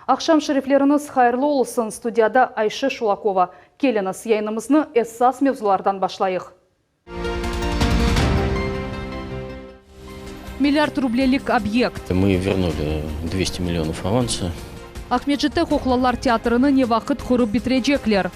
Aqşam şerifleriñiz hayırlı olsun, studiyada Ayşe Şulakova. Keliñiz, yayınımıznı esas mevzulardan başlayıq. Milliard rublelik obyekt. Мы вернули 200 миллионов аванса. Aqmescitte qoqlalar teatrini ne vaqıt qurıp bitirecekler?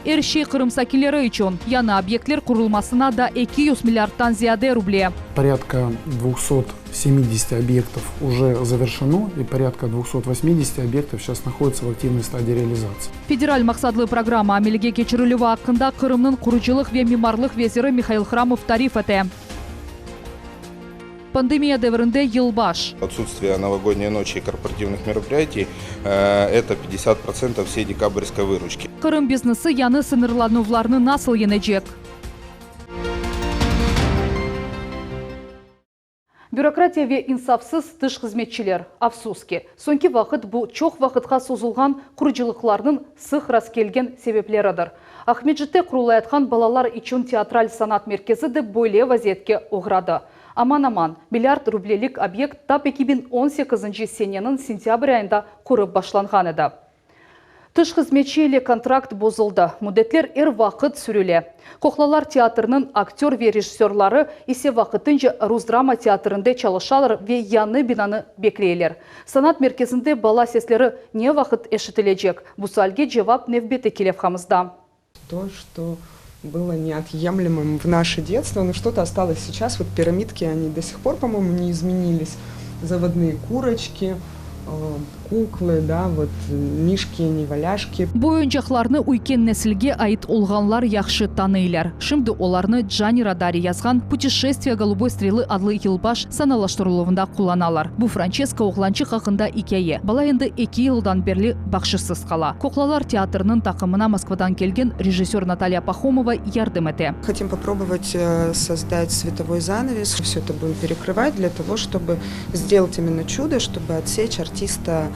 Er şey Qırım sakinleri içün. Yañı obyektler qurulmasına da 200 milliardtan ziyade ruble. Porâdka dvuhsot semidesяти obyektov uje zaverşeno i porâdka dvuhsot vosmidesяти obyektov seyças nahoditsâ v aktivnoy stadii realizatsii. Federal maqsadlı programma amelge keçirilüvi aqqında Qırımnıñ qurucılıq ve mimarlıq veziri Mihail Hramov tarif ete. Pandemiya devirinde yılbaş. Отсутствие новогодней ночи и корпоративных мероприятий, это 50% всей декабрьской выручки. Qırım biznesi yañı sıñırlanuvlarnı nasıl yeñecek? Bürokratiya ve insafsız tış hızmetçiler. Afsus ki, soñki vaqıt bu çoq vaqıtqa sozulğan qurucılıqlarnıñ sıq rastkelgen sebepleridir. Aqmescitte qurulayatqan balalar içün teatral sanat merkezi de böyle vaziyetke oğradı. Aman-aman, milliard rublelik obyekt tap 2018 seneniñ sentâbr ayında qurıp başlanğan edi. Tış hızmetçi ile kontrakt bozuldı, müddetler er vaqıt sürüle. Qoqlalar teatriniñ aktör ve rejissörları ise vaqıtınca Rus drama teatrinde çalışalar ve yañı binanı bekleyler. Sanat merkezinde bala sesleri ne vaqıt eşitilecek? Bu sualge cevap nevbetteki levhamızda. То, что было неотъемлемым в наше детство, но что-то осталось сейчас. Вот пирамидки, они до сих пор, по-моему, не изменились. Заводные курочки, куклы, да, вот мишки, неваляшки. Bu oyuncaqlarnı üyken nesilge ait olğanlar yahşı tanıylar. Şimdi olarnı Canni Rodari yazğan Putişestviye goluboy strelы adlı yılbaş sanalaştırıluvında qullanalar. Bu Françeska oğlançıq aqqında ikâye. Bala endi eki yıldan berli baqışsız qala. Qoqlalar teatriniñ taqımına Moskvadan kelgen rejissör Natalya Pahomova yardım ete. Хотим попробовать создать световой занавес. Все это будем перекрывать для того, чтобы сделать именно чудо, чтобы отсечь артиста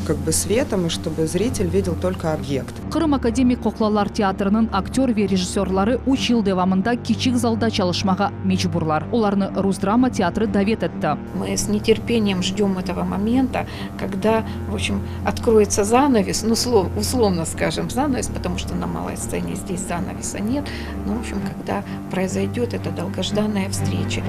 как бы светом и чтобы зритель видел только объект. Qırım akademik qoqlalar teatriniñ aktör ve rejissörları üç yıl devamında kiçik zalda çalışmağa mecburlar. Olarnı Rus drama teatri davet etti. Мы с нетерпением ждем этого момента, когда, в общем, откроется занавес, ну, условно скажем, занавес, потому что на малой сцене здесь занавеса нет, но, в общем, когда произойдет эта долгожданная встреча.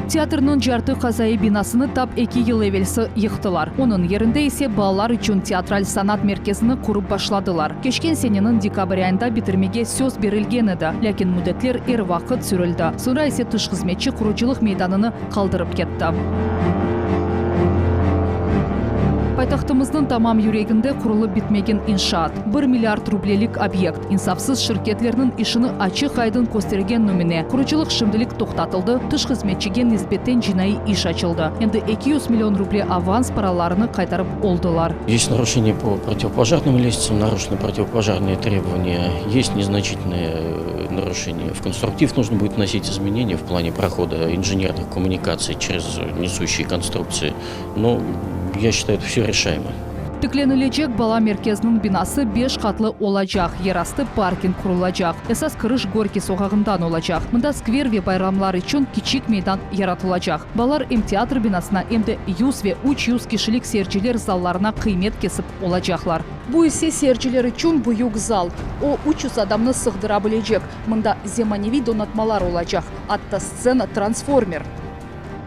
Teatrniñ Cartı qazaiy binasını tap eki yıl evelsi yıqtılar. Onıñ yerinde ise balalar içün teatral sanat merkezini qurıp başladılar. Keçken seneniñ dekabr ayında bitirmege söz berilgen edi, lâkin müddetler er vaqıt sürüldi. Soñra ise tış hızmetçi qurucılıq meydanını qaldırıp ketti. Paytahtımıznıñ tamam yüreginde qurulıp bitmegen inşaat, bir milliard rublelik obyekt, insafsız şirketlerniñ işini açıq-aydın köstergen nümüne. Qurucılıq şimdilik toqtatıldı, tış hızmetçige nisbeten cinaiy iş açıldı. Endi 200 million ruble avans paralarını qaytarıp oldılar. Есть нарушения по противопожарным лестницам, нарушены противопожарные требования, есть незначительные нарушения. В конструктив нужно будет вносить изменения в плане прохода инженерных коммуникаций через несущие конструкции. Но я считаю, это все решаемо. Tiklenilecek bala merkeziniñ binası beş qatlı olacaq, yerastı parking qurulacaq. Esas kiriş Gorkiy soqağından olacaq. Mında skver ve bayramlar içün kiçik meydan yaratılacaq. Balalar em teatr binasına, em de yüz ve 300 kişilik seyirciler zallarına qıymet kesip olacaqlar. Bu ise seyirciler içün büyük zal. O, 300 adamnı sığdıra bilecek. Mında zemaneviy donatmalar olacaq, atta stsena transformer.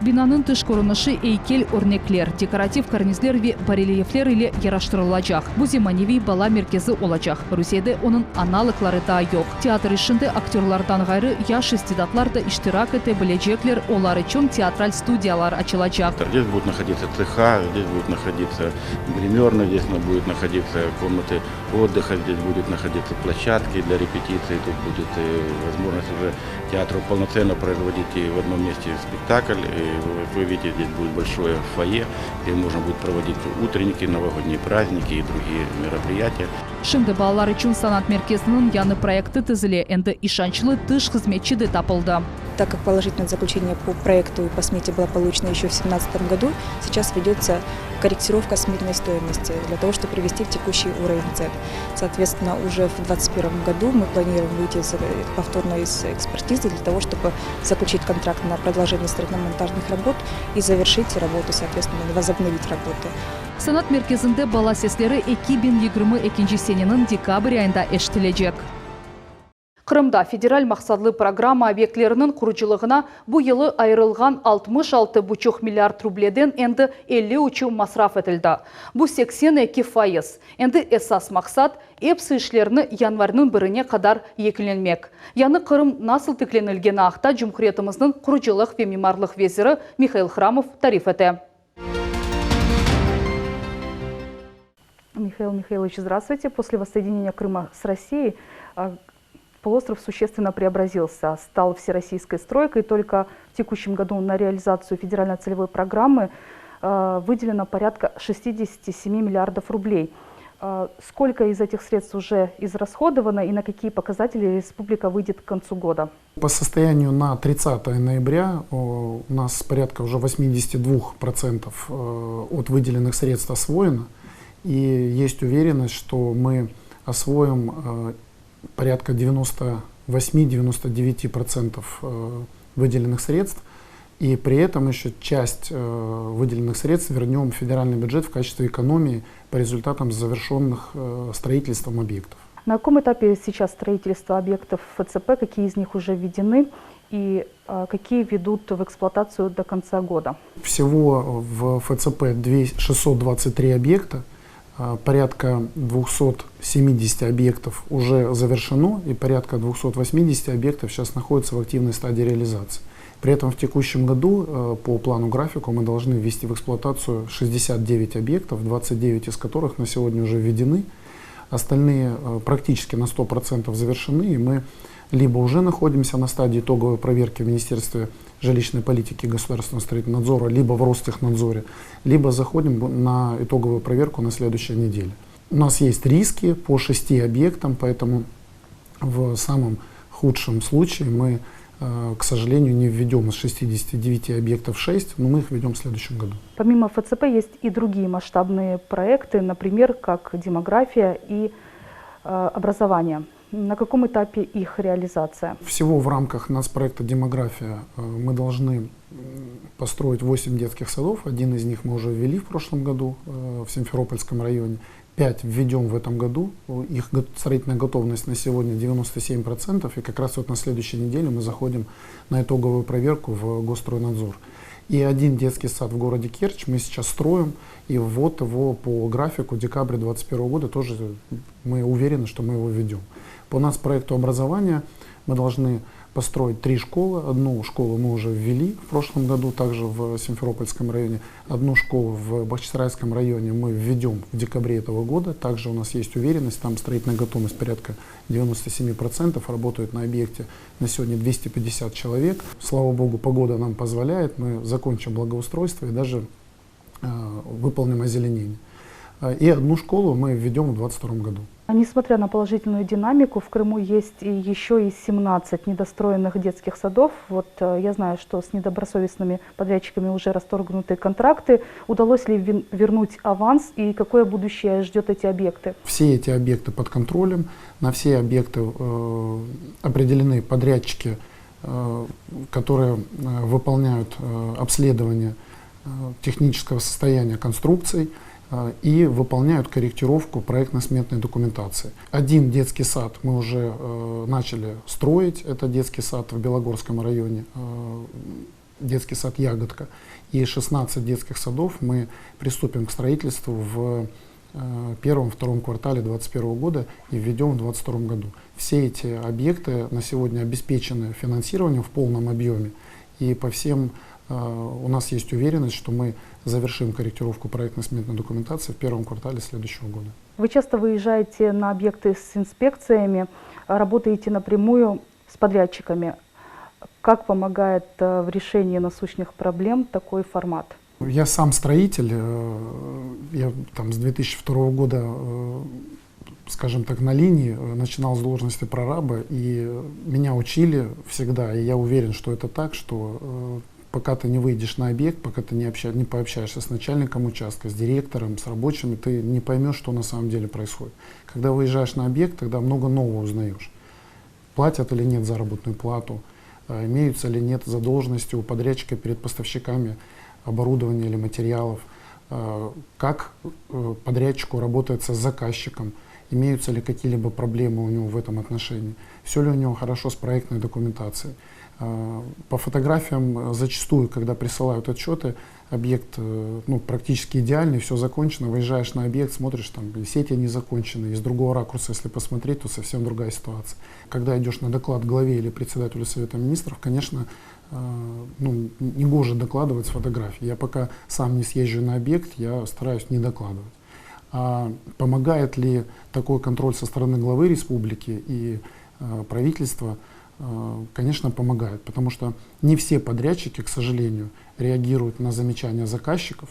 Binanıñ tış körünişi eykel örnekler, dekorativ karnizler ve bareliyefler ile yaraştırılacaq. Bu zemaneviy bala merkezi olacaq. Rusiyede onıñ analogları daa yoq. Teatr işinde aktörlardan ğayrı yaş istidatlar da iştirak ete bilecekler, olar içün teatral studiyalar açılacaq. Здесь будут находиться цеха, здесь будут находиться гримерные, здесь будут находиться комнаты отдыха, здесь будут находиться площадки для репетиций, тут будет возможность уже театру полноценно производить в одном месте спектакль. И вы видите, здесь будет большое фойе, где можно будет проводить утренники, новогодние праздники и другие мероприятия. Şimdi balalar içün sanat merkeziniñ yañı proyekti tizile, endi işançlı tış hızmetçi de tapıldı. Так как положительное заключение по проекту и по смете было получено еще в 2017 году, сейчас ведется корректировка сметной стоимости для того, чтобы привести в текущий уровень цен. Соответственно, уже в 2021 году мы планируем выйти повторно из экспертизы для того, чтобы заключить контракт на продолжение строительно-монтажных работ и завершить работу, соответственно, возобновить работы. Sanat merkezinde bala sesleri 2022 seneniñ dekabr ayında eşitilecek. Qırımda federal maqsatlı programma obyektleriniñ qurucılığına bu yılı ayırılğan 66 buçuq milliard rubleden endi 53-ü masraf etildi. Bu 82%. Endi esas maqsat episi işlerni yanvarniñ birine qadar yekünlemek. Yañı Qırım nasıl tiklenilgeni aqta Cumhuriyetimizniñ qurucılıq ve mimarlıq veziri Mihail Hramov tarif ete. Михаил Михайлович, здравствуйте. После воссоединения Крыма с Россией полуостров существенно преобразился, стал всероссийской стройкой. Только в текущем году на реализацию федеральной целевой программы выделено порядка 67 миллиардов рублей. Сколько из этих средств уже израсходовано и на какие показатели республика выйдет к концу года? По состоянию на 30 ноября у нас порядка уже 82% от выделенных средств освоено. И есть уверенность, что мы освоим порядка 98-99% выделенных средств. И при этом еще часть выделенных средств вернем в федеральный бюджет в качестве экономии по результатам завершенных строительством объектов. На каком этапе сейчас строительство объектов ФЦП, какие из них уже введены и какие введут в эксплуатацию до конца года? Всего в ФЦП 623 объекта, порядка 270 объектов уже завершено и порядка 280 объектов сейчас находятся в активной стадии реализации. При этом в текущем году по плану графику мы должны ввести в эксплуатацию 69 объектов, 29 из которых на сегодня уже введены. Остальные практически на 100% завершены, и мы либо уже находимся на стадии итоговой проверки в Министерстве жилищной политики и государственного строительного надзора, либо в Ростехнадзоре, либо заходим на итоговую проверку на следующей неделе. У нас есть риски по 6 объектам, поэтому в самом худшем случае мы, к сожалению, не введем из 69 объектов 6, но мы их введем в следующем году. Помимо ФЦП есть и другие масштабные проекты, например, как демография и образование. На каком этапе их реализация? Всего в рамках нацпроекта «Демография» мы должны построить 8 детских садов. Один из них мы уже ввели в прошлом году в Симферопольском районе. 5 введем в этом году. Их строительная готовность на сегодня 97%. И как раз на следующей неделе мы заходим на итоговую проверку в Госстройнадзор. И один детский сад в городе Керчь мы сейчас строим, и ввод его по графику декабря 2021 года тоже мы уверены, что мы его введем. По нацпроекту образования мы должны построить 3 школы. Одну школу мы уже ввели в прошлом году, также в Симферопольском районе. Одну школу в Бахчисарайском районе мы введем в декабре этого года. Также у нас есть уверенность, там строительная готовность порядка 97%, работают на объекте на сегодня 250 человек. Слава богу, погода нам позволяет, мы закончим благоустройство и даже выполним озеленение. И одну школу мы введем в 2022 году. А несмотря на положительную динамику, в Крыму есть и еще и 17 недостроенных детских садов. Я знаю, что с недобросовестными подрядчиками уже расторгнуты контракты. Удалось ли вернуть аванс и какое будущее ждет эти объекты? Все эти объекты под контролем. На все объекты определены подрядчики, которые выполняют обследование технического состояния конструкций и выполняют корректировку проектно-сметной документации. Один детский сад мы уже начали строить, это детский сад в Белогорском районе, детский сад «Ягодка». И 16 детских садов мы приступим к строительству в первом-втором квартале 2021 года и введем в 2022 году. Все эти объекты на сегодня обеспечены финансированием в полном объеме, и по всем у нас есть уверенность, что мы завершим корректировку проектно-сметной документации в первом квартале следующего года. Вы часто выезжаете на объекты с инспекциями, работаете напрямую с подрядчиками. Как помогает в решении насущных проблем такой формат? Я сам строитель, я с 2002 года. скажем так, на линии, начинал с должности прораба, и меня учили всегда, и я уверен, что это так, что пока ты не выйдешь на объект, пока ты не, обща, не пообщаешься с начальником участка, с директором, с рабочими, ты не поймешь, что на самом деле происходит. Когда выезжаешь на объект, тогда много нового узнаешь. Платят или нет заработную плату, имеются ли нет задолженности у подрядчика перед поставщиками оборудования или материалов, как подрядчику работается с заказчиком, имеются ли какие-либо проблемы у него в этом отношении, все ли у него хорошо с проектной документацией. По фотографиям зачастую, когда присылают отчеты, объект ну, практически идеальный, все закончено, выезжаешь на объект, смотришь, там и сети не закончены, и с другого ракурса, если посмотреть, то совсем другая ситуация. Когда идешь на доклад главе или председателю Совета Министров, конечно, ну, негоже докладывать с фотографий. Я пока сам не съезжу на объект, я стараюсь не докладывать. А помогает ли такой контроль со стороны главы республики и правительства? Конечно, помогает, потому что не все подрядчики, к сожалению, реагируют на замечания заказчиков.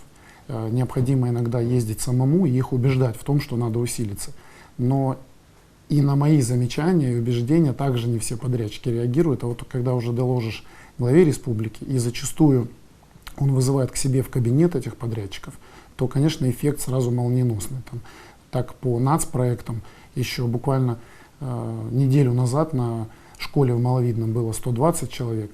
Необходимо иногда ездить самому и их убеждать в том, что надо усилиться. Но и на мои замечания и убеждения также не все подрядчики реагируют. А вот когда уже доложишь главе республики, и зачастую он вызывает к себе в кабинет этих подрядчиков, то, конечно, эффект сразу молниеносный. Там, так по нацпроектам еще буквально неделю назад на школе в Маловидном было 120 человек.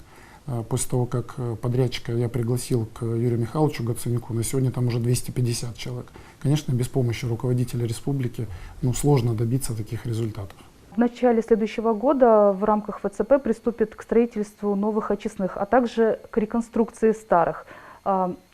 После того, как подрядчика я пригласил к Юрию Михайловичу Гаценюку, на сегодня там уже 250 человек. Конечно, без помощи руководителя республики ну, сложно добиться таких результатов. В начале следующего года в рамках ФЦП приступит к строительству новых очистных, а также к реконструкции старых.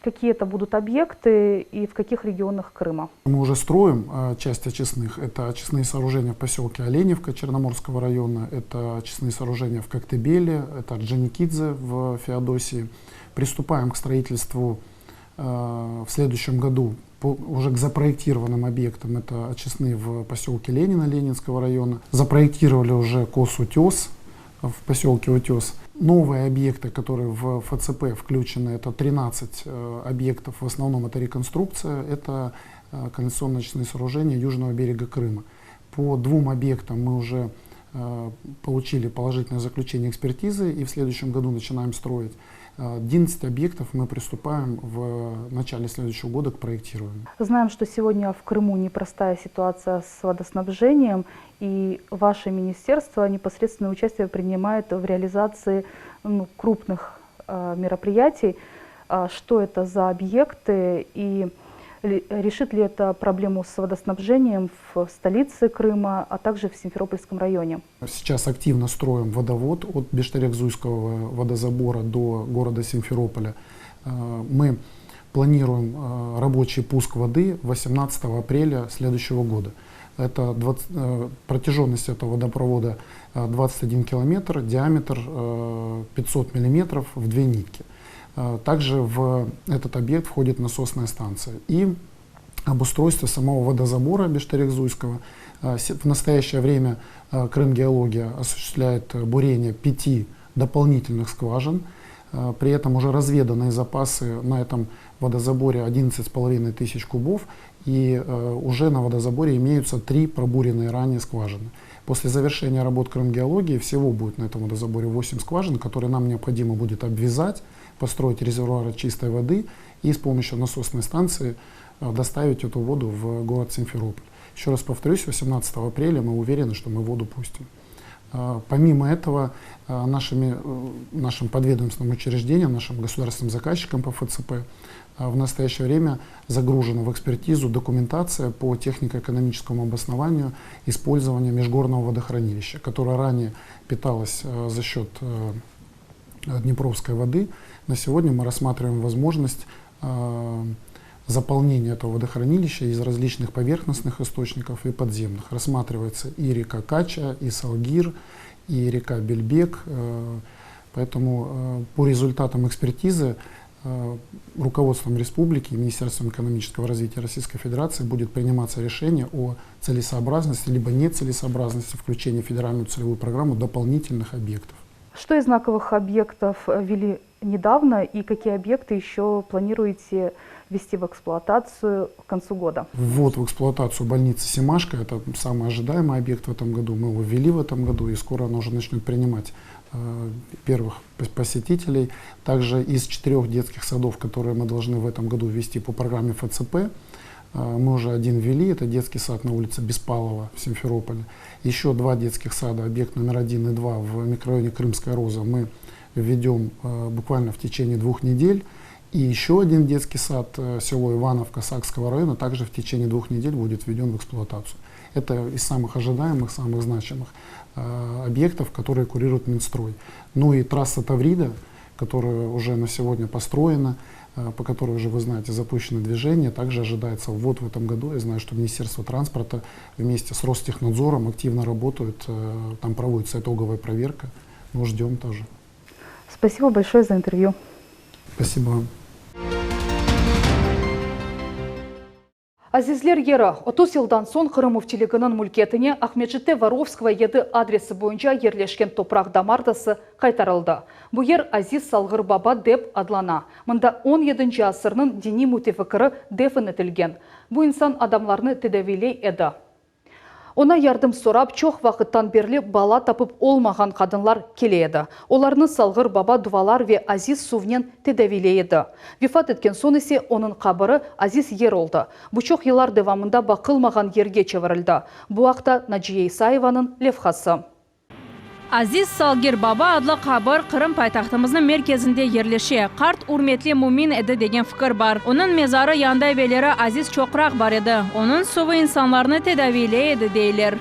Какие это будут объекты и в каких регионах Крыма? Мы уже строим часть очистных. Это очистные сооружения в поселке Оленевка Черноморского района, это очистные сооружения в Коктебеле, это Орджоникидзе в Феодосии. Приступаем к строительству в следующем году уже к запроектированным объектам. Это очистные в поселке Ленина Ленинского района. Запроектировали уже косу Утес в поселке Утес. Новые объекты, которые в ФЦП включены, это 13 объектов, в основном это реконструкция, это канализационно-очистные сооружения южного берега Крыма. По двум объектам мы уже получили положительное заключение экспертизы и в следующем году начинаем строить. 11 объектов мы приступаем в начале следующего года к проектированию. Знаем, что сегодня в Крыму непростая ситуация с водоснабжением, и ваше министерство непосредственное участие принимает в реализации ну, крупных мероприятий. Что это за объекты и решит ли это проблему с водоснабжением в столице Крыма, а также в Симферопольском районе? Сейчас активно строим водовод от Бештерек-Зуйского водозабора до города Симферополя. Мы планируем рабочий пуск воды 18 апреля следующего года. Это 20, протяженность этого водопровода 21 километр, диаметр 500 миллиметров в две нитки. Также в этот объект входит насосная станция и обустройство самого водозабора Бештерек-Зуйского. В настоящее время Крымгеология осуществляет бурение 5 дополнительных скважин. При этом уже разведанные запасы на этом водозаборе 11,5 тысяч кубов, и уже на водозаборе имеются 3 пробуренные ранее скважины. После завершения работ Крымгеологии всего будет на этом водозаборе 8 скважин, которые нам необходимо будет обвязать, построить резервуары чистой воды и с помощью насосной станции доставить эту воду в город Симферополь. Еще раз повторюсь, 18 апреля мы уверены, что мы воду пустим. Помимо этого, нашими, нашим подведомственным учреждениям, нашим государственным заказчикам по ФЦП в настоящее время загружена в экспертизу документация по технико-экономическому обоснованию использования межгорного водохранилища, которое ранее питалось за счет Днепровской воды. На сегодня мы рассматриваем возможность заполнения этого водохранилища из различных поверхностных источников и подземных. Рассматривается и река Кача, и Салгир, и река Бельбек. Поэтому по результатам экспертизы руководством республики и Министерством экономического развития Российской Федерации будет приниматься решение о целесообразности либо нецелесообразности включения в федеральную целевую программу дополнительных объектов. Что из знаковых объектов ввели недавно и какие объекты еще планируете ввести в эксплуатацию к концу года. Ввод в эксплуатацию больницы Семашко, это самый ожидаемый объект в этом году, мы его ввели в этом году, и скоро она уже начнет принимать э, первых посетителей. Также из четырех детских садов, которые мы должны в этом году ввести по программе ФЦП, э, мы уже один ввели, это детский сад на улице Беспалова в Симферополе. Еще два детских сада, объект номер один и два в микрорайоне Крымская Роза мы введем э, буквально в течение двух недель. И еще один детский сад, э, село Ивановка Сакского района, также в течение двух недель будет введен в эксплуатацию. Это из самых ожидаемых, самых значимых э, объектов, которые курирует Минстрой. Ну и трасса Таврида, которая уже на сегодня построена, э, по которой уже, вы знаете, запущено движение, также ожидается ввод в этом году. Я знаю, что Министерство транспорта вместе с Ростехнадзором активно работают, э, там проводится итоговая проверка. Ну, ждем тоже. Спасибо большое за интервью. Спасибо вам. Azizler yeri, 30 yıldan soñ Qırım Müftiliginiñ mülkiyetine Aqmescitte Vorovskogo 7 adresi boyunca yerleşken topraq damartısı qaytarıldı. Bu yer Aziz Salğır Baba dep adlana. Mında on yedinci asırnıñ diniy mütefikiri defn etilgen. Bu insan adamlarnı tedaviyley edi. Oña yardım sorap, çoq vaqıttan berli bala tapıp olmağan qadınlar kele edi. Olarnı Salğır baba duvalar ve aziz suvnen tedaviyley edi. Vefat etken soñ ise onıñ qabiri aziz yer oldı. Bu çoq yıllar devamında baqılmağan yerge çevirildi. Bu aqta Naciye İsayevanıñ levhası. Aziz Salgir Baba adlı qabir Qırım paytahtımıznıñ merkezinde yerleşe. Qart ürmetli mümin edi degen fikir bar. Onıñ mezarı yanında evelleri aziz çoqraq bar edi. Onıñ suvı insanlarnı tedaviyley edi, deyler.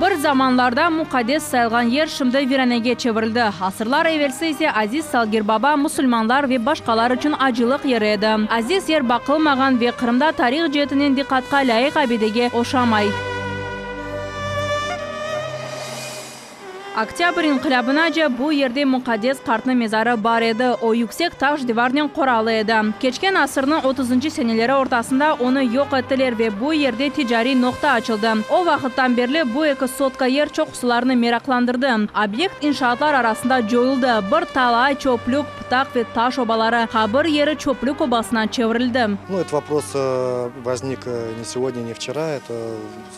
Bir zamanlarda muqaddes sayılğan yer şimdi viranege çevirildi. Asırlar evelsi ise Aziz Salgir Baba musulmanlar ve başqalar içün acılıq yeri edi. Aziz yer baqılmağan ve Qırımda tarih ceetinen diqqatqa lâyıq abidege oşamay. Oktâbr inqilâbınace bu yerde muqaddes qartnıñ mezarı bar edi, o yüksek taş divarnen qoralı edi. Keçken asırnıñ otuzıncı seneleri ortasında onı yoq ettiler ve bu yerde ticariy noqta açıldı. O vaqıttan berli bu eki sotka yer çoqusılarnı meraqlandırdı. Obyekt inşaatlar arasında coyuldı, bir talay çöplük, pıtaq ve taş obaları, qabir yeri çöplük obasına çevirildi. Ну, этот вопрос возник не сегодня, не вчера, это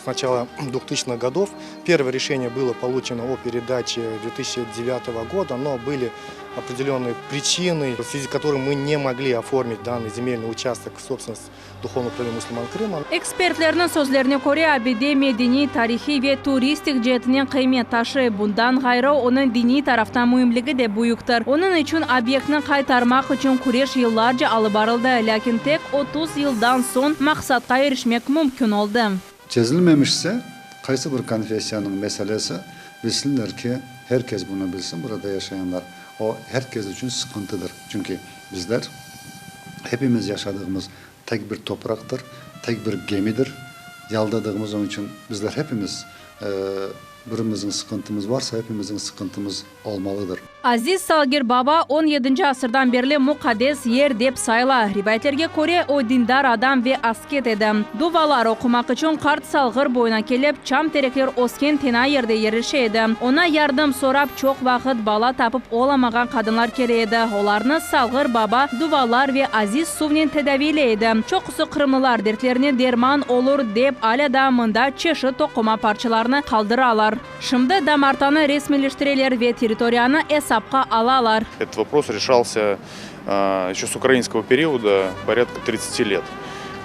с начала двухтысячных годов. Первое решение было получено о передаче 2009 года, но были определенные причины, в связи с которыми мы не могли оформить данный земельный участок в собственность Духовного управления мусульман Крыма. Ekspertlerniñ sözlerine köre, abide medeniy, tarihiy ve turistik ceetinen qıymet taşıy. Bundan ğayrı, onıñ diniy taraftan müimligi de büyüktir. Onıñ içün obyektni qaytarmaq içün küreş yıllarca alıp barıldı, lâkin tek 30 yıldan soñ maqsatqa irişmek mümkün oldı. Çezilmemişse, qaysı bir konfessiyanıñ meselesi, bilsinler ki, her kes bunı bilsin, burada yaşayanlar, o her kes içün sıqıntıdır. Çünki bizler hepimiz yaşadığımız tek bir topraqtır, tek bir gemidir, yaldadığımız, onıñ içün bizler hepimiz birimizniñ sıqıntımız varsa, hepimizniñ sıqıntımız olmalıdır. Aziz Salgir Baba on yedinci asırdan berli muqaddes yer dep sayıla. Rivayetlerge köre, o dindar adam ve asket edi. Duvalar oqumaq içün qart Salğır boyuna kelip, çam terekler ösken tena yerde yerleşe edi. Oña yardım sorap çoq vaqıt bala tapıp olamağan qadınlar kele edi. Olarnı Salğır Baba duvalar ve aziz suvnen tedaviyley edi. Çoqusı qırımlılar dertlerine derman olur dep alâ daa mında çeşit toquma parçalarını qaldıralar. Şimdi damartanı resmiyleştireler ve territoriyanı esapqa alalar. Этот вопрос решался еще с украинского периода порядка 30 лет.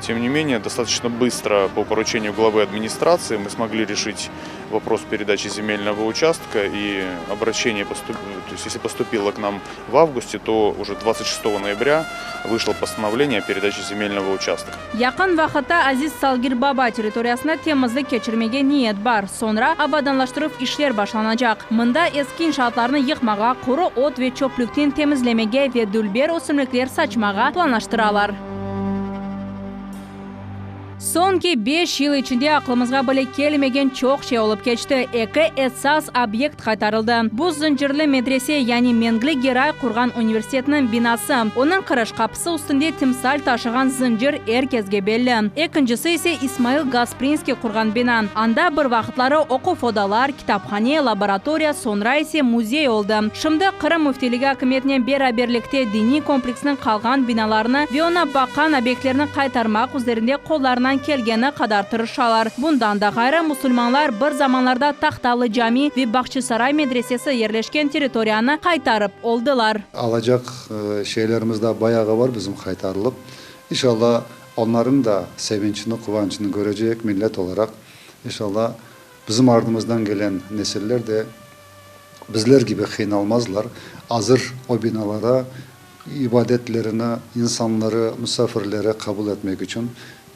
Тем не менее, достаточно быстро по поручению главы администрации мы смогли решить вопрос передачи земельного участка и обращение, поступ... то есть если поступило к нам в августе, то уже 26 ноября вышло постановление о передаче земельного участка. Yaqın vaqıtta Aziz Salgir Baba territoriyasında temizlik keçirmege niyet bar. Soñra abadanlaştıruv işler başlanacaq. Mında eski inşaatlarnı yıqmağa, quru ot ve çöplükten temizlemege ve dülber ösümlikler saçmağa planlaştıralar. Soñki beş yıl içinde aqlımızğa bile kelmegen çoq şey olıp keçti, eki esas obyekt qaytarıldı. Bu Zıncırlı medrese, yani Mengli Geray qurğan universitetniñ binası, onıñ kiriş qapısı üstünde timsal taşığan zıncır er kesge belli. Ekincisi ise İsmail Gasprinskiy qurğan bina, anda bir vaqıtları oquv odalar, kitaphane, laboratoriya, soñra ise müzey oldı. Şimdi Qırım Müftiyligi akimiyetinen beraberlikte diniy kompleksniñ qalğan binalarını ve oña baqqan obyektlerni qaytarmaq üzerinde qollarından kelgeni qadar tırışalar. Bundan da ğayrı, musulmanlar bir zamanlarda Tahtalı cami ve Bağçasaray medresesi yerleşken territoriyanı qaytarıp oldılar. Alacaq şeylerimiz daa bayağı bar bizim qaytarılıp. İnşallah, onlarıñ da sevinçini, quvançını körecek millet olaraq. İnşallah, bizim ardımızdan gelen nesiller de bizler kibi qıynalmazlar, azır o binalara ibadetlerini, insanları, musafirleri qabul etmek içün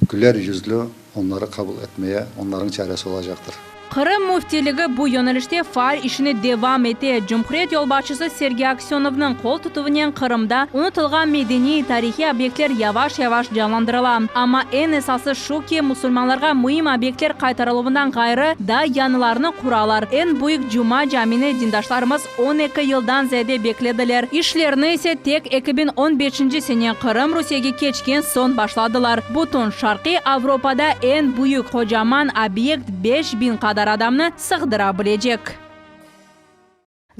güler yüzlü onları qabul etmeye onlarıñ çaresi olacaqtır. Qırım Müftiyligi bu yönelişte faal işini devam ete. Cumhuriyet yolbaşçısı Sergey Aksönovnıñ qol tutuvınen Qırımda unutılğan medeniy, tarihiy obyektler yavaş-yavaş canlandırıla. Amma eñ esası şu ki, musulmanlarğa müim obyektler qaytarıluvından ğayrı, daa yañılarını quralar. Eñ büyük Cuma camini dindaşlarımız 12 yıldan ziyade beklediler, işlerni ise tek 2015-nci sene Qırım Rusiyege keçken soñ başladılar. Bütün Şarqiy Avropada eñ büyük qocaman obyekt 5000 qadar adamnı sığdıra bilecek.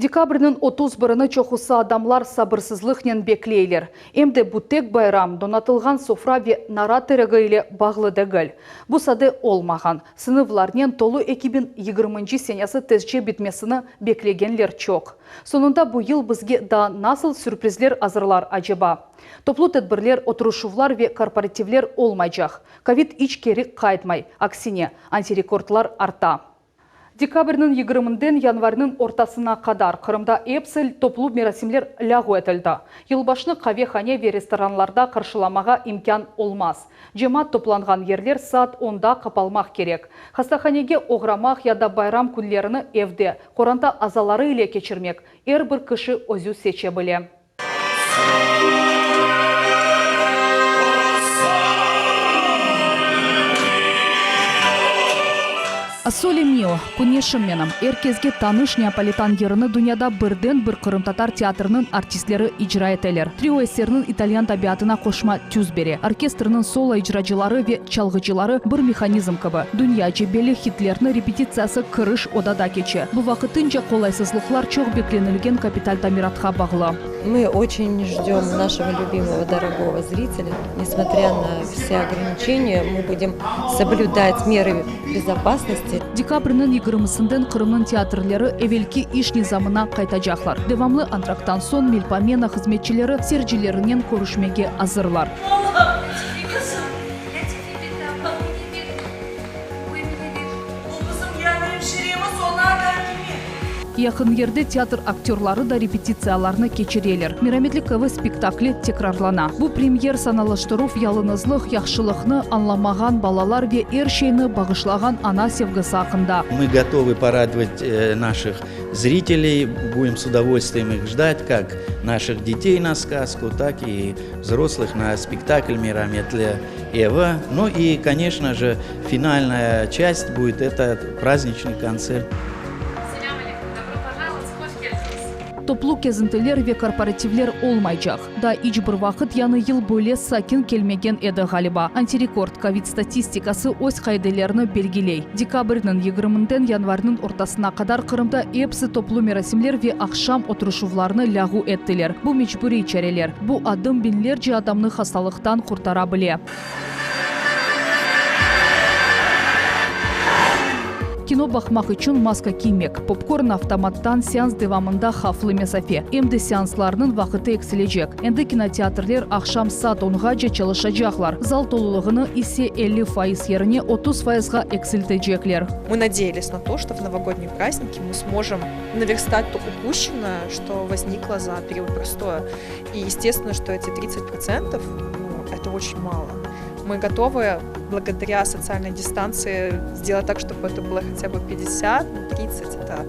Dekabrniñ 31-ni çoqusı adamlar sabırsızlıqnen bekleyler. Em de bu tek bayram, donatılğan sofra ve narat teregi ile bağlı degil. Bu sade olmağan, sınavlarnen tolu 2020-nci senesi tezce bitmesini beklegenler çoq. Soñunda bu yıl bizge daa nasıl sürprizler azırlar, aceba? Toplu tedbirler, oturışuvlar ve korporativler olmaycaq. Kovid iç keri qaytmay, aksine, antirekordlar arta. Dekabrniñ yigirminden yanvarniñ ortasına qadar Qırımda epsi toplu merasimler lâğu etildi. Yılbaşnı qavehane ve restoranlarda qarşılamağa imkân olmaz. Cemaat toplanğan yerler saat onda qapalmaq kerek. Hastahanege oğramaq ya da bayram künlerini evde, qoranta azaları ile keçirmek er bir kişi özü seçe bile. Sole mio, Küneşim menim, er kesge tanış neapolitan yırını dünyada birden-bir qırımtatar teatriniñ artistleri icra eteler. Trio eserniñ italyan tabiatına qoşma tüs bere. Orkestrniñ solo icracıları ve çalğıcıları bir mehanizm kibi. Dünyaca belli hitlerniñ repetitsiyası kiriş odada keçe. Bu vaqtınca qolaysızlıqlar çoq beklenilgen kapital tamiratqa bağlı. Мы очень ждем нашего любимого дорогого зрителя. Несмотря на все ограничения, мы будем соблюдать меры безопасности. Dekabrniñ yigirmisinden Qırımnıñ teatrleri evelki iş nizamına qaytacaqlar. Devamlı antrakttan soñ Melpomena hızmetçileri seyircilerinen körüşmege azırlar. Yaqın yerde teatr aktörları da repetitsiyalarnı keçireler. Merametli KV spektakli tekrarlana. Bu premyer sanalaştıruv yalıñızlıq, yahşılıqnı añlamağan balalar ve er şeyni bağışlağan ana sevgisi aqqında. Мы готовы порадовать наших зрителей, будем с удовольствием их ждать, как наших детей на сказку, так и взрослых на спектакль Merametli evi. Ну и, конечно же, финальная часть будет это праздничный концерт. Selâm aleyküm, dobro požalovat, hoş keldiñiz! Toplu kezintiler ve korporativler olmaycaq. Daa iç bir vaqıt yañı yıl böyle sakin kelmegen edi, ğaliba. Antirekord kovid statistikası öz qaidelerini belgiley. Dekabrniñ yigirminden yanvarniñ ortasına qadar Qırımda episi toplu merasimler ve aqşam oturışuvlarını lâğu ettiler. Bu mecburiy çareler. Bu adım biñlerce adamnı hastalıqtan qurtara bile. Kino baqmaq içün maska kiymek, popkorn avtomattan seans devamında havflı mesafe, em de seanslarnıñ vaqıtı eksilecek. Endi kinoteatrler aqşam saat onğace çalışacaqlar, zal tolulığını ise 50% yerine 30 fayızğa eksiltecekler. Мы надеялись на то, что в новогодние праздники мы сможем наверстать то упущенное, что возникло за период простоя. И естественно, что эти 30%, ну, это очень мало. Мы готовы благодаря социальной дистанции сделать так, чтобы это было хотя бы 50, ну, 30. Это...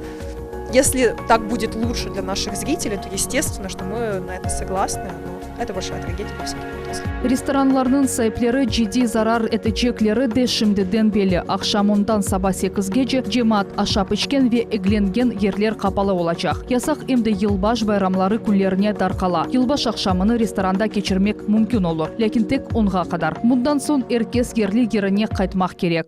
Если так будет лучше для наших зрителей, то естественно, что мы на это согласны. Но... Это большая трагедия для всех отраслей. Restoranlarnıñ saipleri ciddiy zarar etecekleri de şimdiden belli. Aqşam ondan saba sekizgece cemaat aşap-içken ve eglengen yerler qapalı olacaq. Yasaq em de yılbaş bayramları künlerine darqala. Yılbaş aqşamını restoranda keçirmek mümkün olur, lâkin tek onğa qadar. Bundan soñ er kes yerli yerine qaytmaq kerek.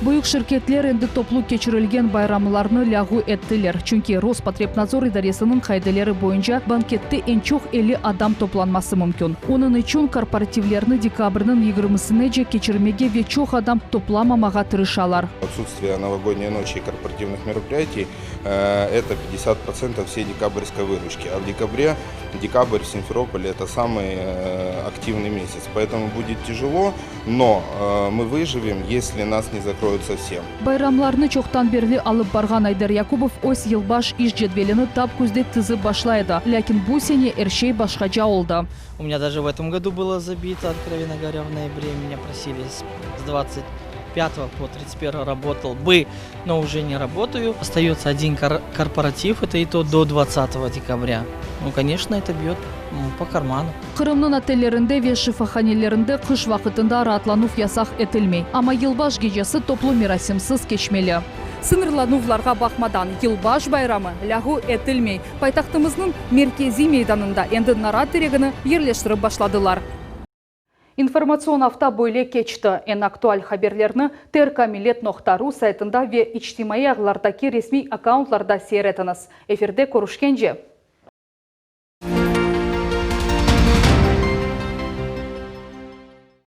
Büyük şirketler endi toplu keçirilgen bayramlarnı lâğu ettiler, çünki Rospotrebnadzor idaresiniñ qaideleri boyunca bankette eñ çoq 50 adam toplanması mümkün. Onıñ içün korporativlerni dekabrniñ yigirmisinece keçirmege ve çoq adam toplamamağa tırışalar. Отсутствие новогодней ночи и корпоративных мероприятий, это 50% всей декабрьской выручки. А в декабре, декабрь в Симферополе это самый активный месяц. Поэтому будет тяжело, но мы выживем, если нас не закроют совсем. Bayramlarnı çoqtan berli alıp barğan Ayder Yakubov öz yılbaş iş cedvelini tap küzde tizip başlay edi. Lâkin bu sene er şey başqaca oldı. У меня даже в этом году было забито, откровенно говоря, в ноябре меня просили с 25 по 31 работал бы, но уже не работаю. Остается один корпоратив, это и то до 20 декабря. Ну, конечно, это бьет по карману. Qırımnıñ otellerinde ve şifahanelerinde qış vaqıtında raatlanuv yasaq etilmey, amma yılbaş gecesi toplu merasimsiz keçmeli. Sıñırlanuvlarğa baqmadan, yılbaş bayramı lâğu etilmey. Paytahtımıznıñ merkeziy meydanında endi narat teregini yerleştirip başladılar. İnformatsion afta böyle keçti. Eñ aktual haberlerni trkmillet noqta ru saytında ve içtimaiy ağlardaki resmiy akkauntlarda seyir etiñiz. Efirde körüşkence!